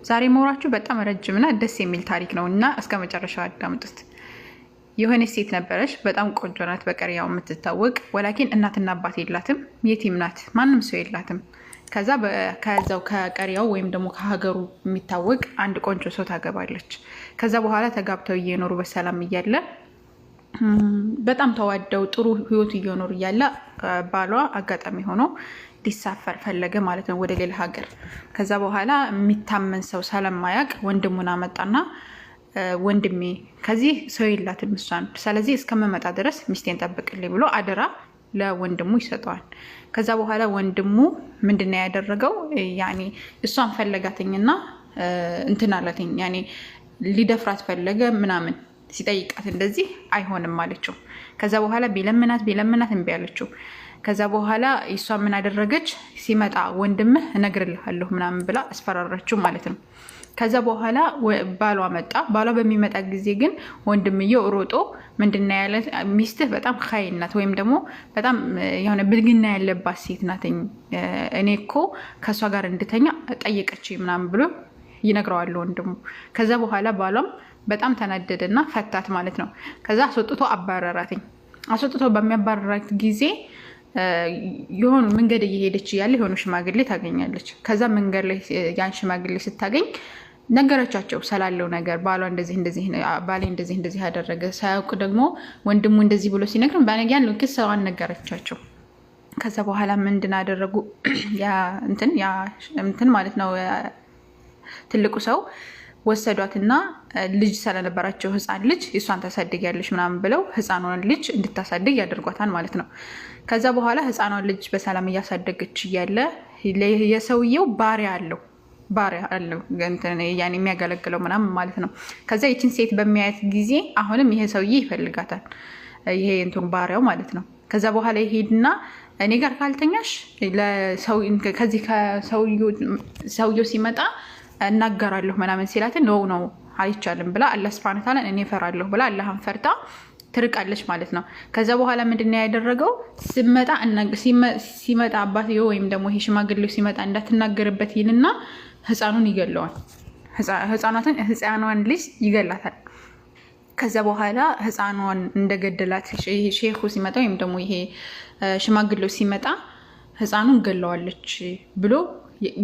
ዛሬ መውራችሁ በጣም ረጅምና ደስ የሚል ታሪክ ነው እና እስከ መጨረሻው አዳምጡት። የሆነች ሴት ነበረች፣ በጣም ቆንጆ ናት፣ በቀሪያው የምትታወቅ ወላኪን እናትና አባት የላትም፣ የቲም ናት፣ ማንም ሰው የላትም። ከዛ ከዛው ከቀሪያው ወይም ደግሞ ከሀገሩ የሚታወቅ አንድ ቆንጆ ሰው ታገባለች። ከዛ በኋላ ተጋብተው እየኖሩ በሰላም እያለ፣ በጣም ተዋደው ጥሩ ህይወት እየኖሩ እያለ ባሏ አጋጣሚ ሆኖ ሊሳፈር ፈለገ ማለት ነው፣ ወደ ሌላ ሀገር። ከዛ በኋላ የሚታመን ሰው ስለማያውቅ ወንድሙን አመጣና ወንድሜ ከዚህ ሰው የላትም እሷን፣ ስለዚህ እስከምመጣ ድረስ ሚስቴን ጠብቅልኝ ብሎ አደራ ለወንድሙ ይሰጠዋል። ከዛ በኋላ ወንድሙ ምንድነው ያደረገው? ያኔ እሷን ፈለጋትኝና እንትን አላትኝ፣ ያኔ ሊደፍራት ፈለገ ምናምን። ሲጠይቃት እንደዚህ አይሆንም አለችው። ከዛ በኋላ ቢለምናት ቢለምናት እምቢ አለችው። ከዛ በኋላ እሷ ምን አደረገች? ሲመጣ ወንድምህ እነግርልሃለሁ ምናምን ብላ አስፈራራችው ማለት ነው። ከዛ በኋላ ባሏ መጣ። ባሏ በሚመጣ ጊዜ ግን ወንድምየው ሮጦ ምንድን ያለ፣ ሚስትህ በጣም ኻይን ናት ወይም ደግሞ በጣም የሆነ ብልግና ያለባት ሴት ናት፣ እኔ እኮ ከእሷ ጋር እንድተኛ ጠየቀች ምናምን ብሎ ይነግረዋል ወንድሙ። ከዛ በኋላ ባሏም በጣም ተናደደና ፈታት ማለት ነው። ከዛ አስወጥቶ አባረራትኝ። አስወጥቶ በሚያባረራት ጊዜ የሆኑ መንገድ እየሄደች እያለ የሆኑ ሽማግሌ ታገኛለች። ከዛ መንገድ ላይ ያን ሽማግሌ ስታገኝ ነገረቻቸው ስላለው ነገር፣ ባሏ እንደዚህ እንደዚህ፣ ባሌ እንደዚህ እንደዚህ ያደረገ፣ ሳያውቅ ደግሞ ወንድሙ እንደዚህ ብሎ ሲነግር ያን ክሰዋን ነገረቻቸው። ከዛ በኋላ ምንድን አደረጉ? ያ እንትን ማለት ነው፣ ትልቁ ሰው ወሰዷትና ልጅ ስለነበራቸው ህፃን ልጅ እሷን ታሳድጊያለሽ ምናምን ብለው ህፃኗን ልጅ እንድታሳድግ ያደርጓታል ማለት ነው። ከዛ በኋላ ህፃኗን ልጅ በሰላም እያሳደገች እያለ የሰውየው ባሪያ አለው ያን የሚያገለግለው ምናምን ማለት ነው። ከዛ ይችን ሴት በሚያያት ጊዜ አሁንም ይሄ ሰውዬ ይፈልጋታል። ይሄ እንትኑ ባሪያው ማለት ነው። ከዛ በኋላ ይሄድና እኔ ጋር ካልተኛሽ ከዚህ ሰውየው ሲመጣ እናገራለሁ ምናምን ሲላት no no አይቻልም ብላ አላህ ስብሐነ ወተዓላ እኔ እፈራለሁ ብላ አላህን ፈርታ ትርቃለች ማለት ነው። ከዛ በኋላ ምንድን ነው ያደረገው? ሲመጣ አባትየው ወይም ደግሞ ይሄ ሽማግሌው ሲመጣ እንዳትናገርበት ይልና ህፃኑን ይገለዋል። ህፃኗን ልጅ ይገላታል። ከዛ በኋላ ህፃኗን እንደገደላት ሼኹ ሲመጣ ወይም ደግሞ ይሄ ሽማግሌው ሲመጣ ህፃኑን ገለዋለች ብሎ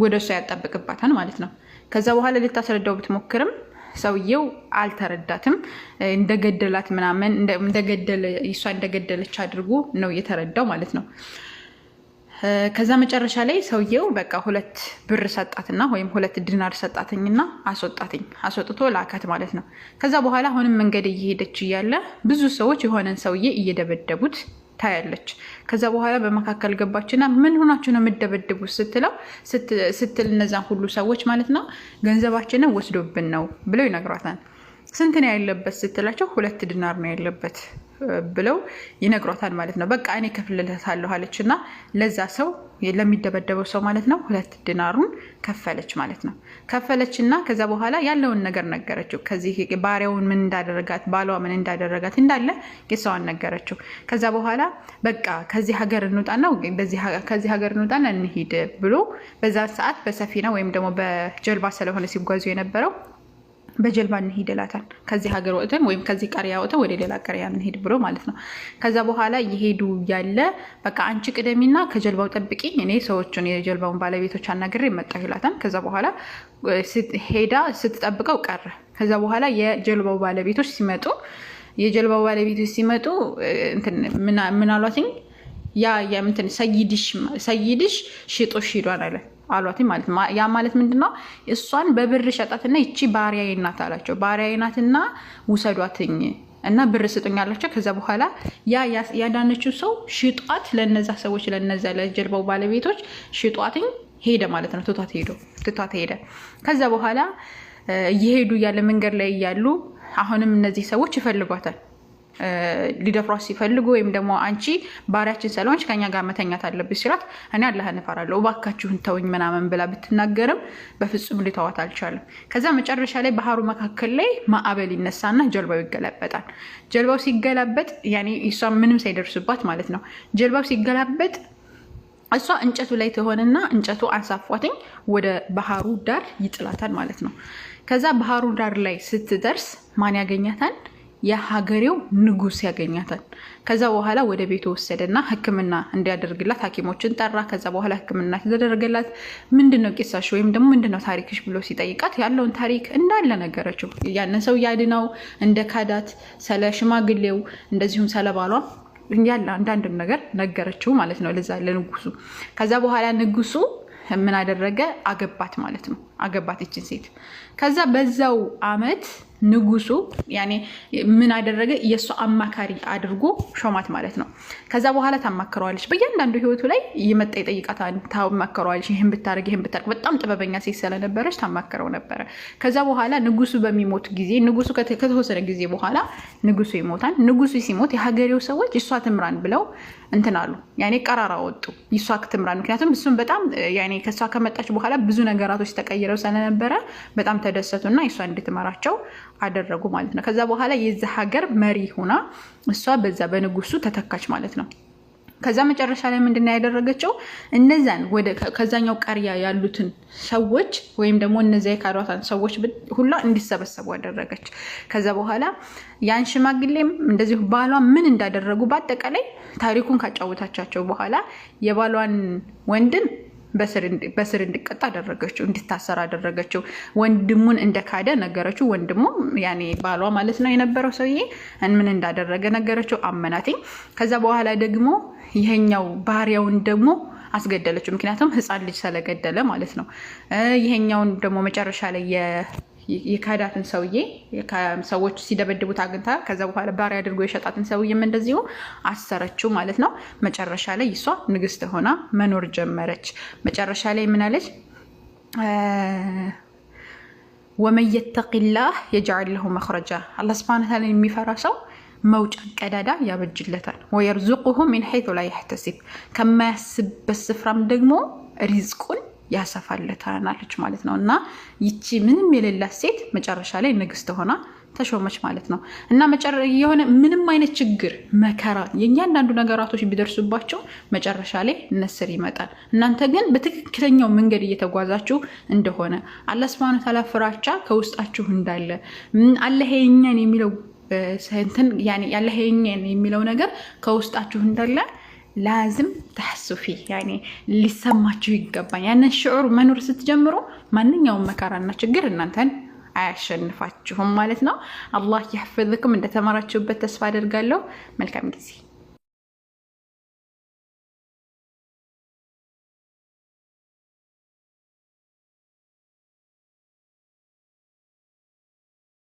ወደ እሷ ያጣብቅባታል ማለት ነው። ከዛ በኋላ ልታስረዳው ብትሞክርም ሰውየው አልተረዳትም። እንደገደላት ምናምን እንደገደለ እሷ እንደገደለች አድርጎ ነው የተረዳው ማለት ነው። ከዛ መጨረሻ ላይ ሰውየው በቃ 2 ብር ሰጣትና ወይም 2 ዲናር ሰጣትኝና አስወጣትኝ፣ አስወጥቶ ላካት ማለት ነው። ከዛ በኋላ አሁንም መንገድ እየሄደች እያለ ብዙ ሰዎች የሆነን ሰውዬ እየደበደቡት ታያለች። ከዛ በኋላ በመካከል ገባችና ምን ሆናችሁ ነው የምደበድቡት ስትል እነዛን ሁሉ ሰዎች ማለት ነው ገንዘባችንን ወስዶብን ነው ብለው ይነግሯታል። ስንት ነው ያለበት ስትላቸው 2 ዲናር ነው ያለበት ብለው ይነግሯታል ማለት ነው። በቃ እኔ ከፍልለታለሁ አለች እና ለዛ ሰው፣ ለሚደበደበው ሰው ማለት ነው፣ 2 ዲናሩን ከፈለች ማለት ነው። ከፈለች እና ከዛ በኋላ ያለውን ነገር ነገረችው። ከዚህ ባሪያውን ምን እንዳደረጋት፣ ባሏ ምን እንዳደረጋት እንዳለ የሰዋን ነገረችው። ከዛ በኋላ በቃ ከዚህ ሀገር እንውጣና እንሂድ ብሎ በዛ ሰዓት በሰፊና ወይም ደግሞ በጀልባ ስለሆነ ሲጓዙ የነበረው በጀልባ እንሂድ ይላታል። ከዚህ ሀገር ወጥተን ወይም ከዚህ ቀሪያ ወጥተን ወደ ሌላ ቀሪያ እንሂድ ብሎ ማለት ነው። ከዛ በኋላ እየሄዱ ያለ በቃ አንቺ ቅደሚና ከጀልባው ጠብቂኝ፣ እኔ ሰዎቹን የጀልባውን ባለቤቶች አናግሬ መጣሁ ይላታል። ከዛ በኋላ ሄዳ ስትጠብቀው ቀረ። ከዛ በኋላ የጀልባው ባለቤቶች ሲመጡ ምን አሏትኝ? ያ የምንትን ሰይድሽ ሽጦሽ ሂዷን አለ አሏት ማለት ነው። ያ ማለት ምንድን ነው? እሷን በብር ሸጣትና ይቺ ባሪያዬ ናት አላቸው። ባሪያዬ ናትና ውሰዷትኝ እና ብር ስጡኝ አላቸው። ከዛ በኋላ ያ ያዳነችው ሰው ሽጧት ለነዛ ሰዎች፣ ለነዛ ለጀልባው ባለቤቶች ሽጧትኝ ሄደ ማለት ነው። ትቷት ሄደ። ከዛ በኋላ እየሄዱ እያለ መንገድ ላይ እያሉ አሁንም እነዚህ ሰዎች ይፈልጓታል። ሊደፍሯት ሲፈልጉ ወይም ደግሞ አንቺ ባሪያችን ስለሆንሽ ከኛ ጋር መተኛት አለብሽ ሲላት እኔ አላህን እፈራለሁ እባካችሁን ተውኝ ምናምን ብላ ብትናገርም በፍጹም ሊተዋት አልቻለም። ከዛ መጨረሻ ላይ ባህሩ መካከል ላይ ማዕበል ይነሳና ጀልባው ይገላበጣል። ጀልባው ሲገላበጥ ያኔ እሷ ምንም ሳይደርሱባት ማለት ነው። ጀልባው ሲገላበጥ እሷ እንጨቱ ላይ ትሆንና እንጨቱ አንሳፏትኝ ወደ ባህሩ ዳር ይጥላታል ማለት ነው። ከዛ ባህሩ ዳር ላይ ስትደርስ ማን ያገኛታል? የሀገሬው ንጉስ ያገኛታል። ከዛ በኋላ ወደ ቤቱ ወሰደና ሕክምና እንዲያደርግላት ሐኪሞችን ጠራ። ከዛ በኋላ ሕክምና ተደረገላት። ምንድን ነው ቂሳሽ ወይም ደግሞ ምንድን ነው ታሪክሽ ብሎ ሲጠይቃት ያለውን ታሪክ እንዳለ ነገረችው። ያንን ሰው ያድነው እንደ ካዳት፣ ስለ ሽማግሌው፣ እንደዚሁም ስለ ባሏ ያለ አንዳንድ ነገር ነገረችው ማለት ነው ለዛ ለንጉሱ። ከዛ በኋላ ንጉሱ ምን አደረገ? አገባት ማለት ነው። አገባት ይችን ሴት። ከዛ በዛው አመት ንጉሱ ያኔ ምን አደረገ? የእሷ አማካሪ አድርጎ ሾማት ማለት ነው። ከዛ በኋላ ታማክረዋለች። በእያንዳንዱ ህይወቱ ላይ እየመጣ ይጠይቃታል። ታማክረዋለች። ይህን ብታደርግ፣ ይህን ብታደርግ። በጣም ጥበበኛ ሴት ስለነበረች ታማክረው ነበረ። ከዛ በኋላ ንጉሱ በሚሞት ጊዜ፣ ንጉሱ ከተወሰነ ጊዜ በኋላ ንጉሱ ይሞታል። ንጉሱ ሲሞት የሀገሬው ሰዎች እሷ ትምራን ብለው እንትን አሉ። ያኔ ቀራራ ወጡ። እሷ ትምራን። ምክንያቱም እሱም በጣም ያኔ ከእሷ ከመጣች በኋላ ብዙ ነገራቶች ተቀይረው ስለነበረ በጣም ተደሰቱና እሷ እንድትመራቸው አደረጉ ማለት ነው። ከዛ በኋላ የዛ ሀገር መሪ ሆና እሷ በዛ በንጉሱ ተተካች ማለት ነው። ከዛ መጨረሻ ላይ ምንድን ነው ያደረገችው? እነዛን ወደ ከዛኛው ቀርያ ያሉትን ሰዎች ወይም ደግሞ እነዚያ የካዷታን ሰዎች ሁላ እንዲሰበሰቡ አደረገች። ከዛ በኋላ ያን ሽማግሌም እንደዚሁ ባሏ ምን እንዳደረጉ በአጠቃላይ ታሪኩን ካጫወታቻቸው በኋላ የባሏን ወንድም በስር እንዲቀጣ አደረገችው፣ እንዲታሰር አደረገችው። ወንድሙን እንደካደ ነገረችው። ወንድሙ ያኔ ባሏ ማለት ነው የነበረው ሰውዬ ምን እንዳደረገ ነገረችው፣ አመናትኝ። ከዛ በኋላ ደግሞ ይሄኛው ባሪያውን ደግሞ አስገደለችው። ምክንያቱም ሕፃን ልጅ ስለገደለ ማለት ነው። ይሄኛውን ደግሞ መጨረሻ ላይ የካዳትን ሰውዬ ሰዎች ሲደበድቡት አግኝታ ከዛ በኋላ ባሪያ አድርጎ የሸጣትን ሰውዬም እንደዚሁ አሰረችው ማለት ነው። መጨረሻ ላይ እሷ ንግስት ሆና መኖር ጀመረች። መጨረሻ ላይ ምን አለች? ومن يتق الله يجعل له مخرجا። አላህ سبحانه وتعالى የሚፈራ ሰው መውጫን ቀዳዳ ያበጅለታል። ويرزقه من حيث لا يحتسب፣ ከማያስብበት ስፍራም ደግሞ ሪዝቁን ያሰፋለታል አለች ማለት ነው። እና ይቺ ምንም የሌላት ሴት መጨረሻ ላይ ንግስት ሆና ተሾመች ማለት ነው። እና የሆነ ምንም አይነት ችግር መከራ፣ የእያንዳንዱ ነገራቶች ቢደርሱባቸው መጨረሻ ላይ ነስር ይመጣል። እናንተ ግን በትክክለኛው መንገድ እየተጓዛችሁ እንደሆነ፣ አላህ سبحانه وتعالى ፍራቻ ከውስጣችሁ እንዳለ፣ አላህ የኛን የሚለው እንትን አላህ የኛን የሚለው ነገር ከውስጣችሁ እንዳለ لازم تحسوا فيه يعني ሊሰማችሁ ይገባል። ያንን شعور መኖር ስትጀምሩ ማንኛውም መከራና ችግር እናንተን አያሸንፋችሁም ማለት ነው። አላህ يحفظكم። እንደተማራችሁበት ተስፋ አደርጋለሁ። መልካም ጊዜ።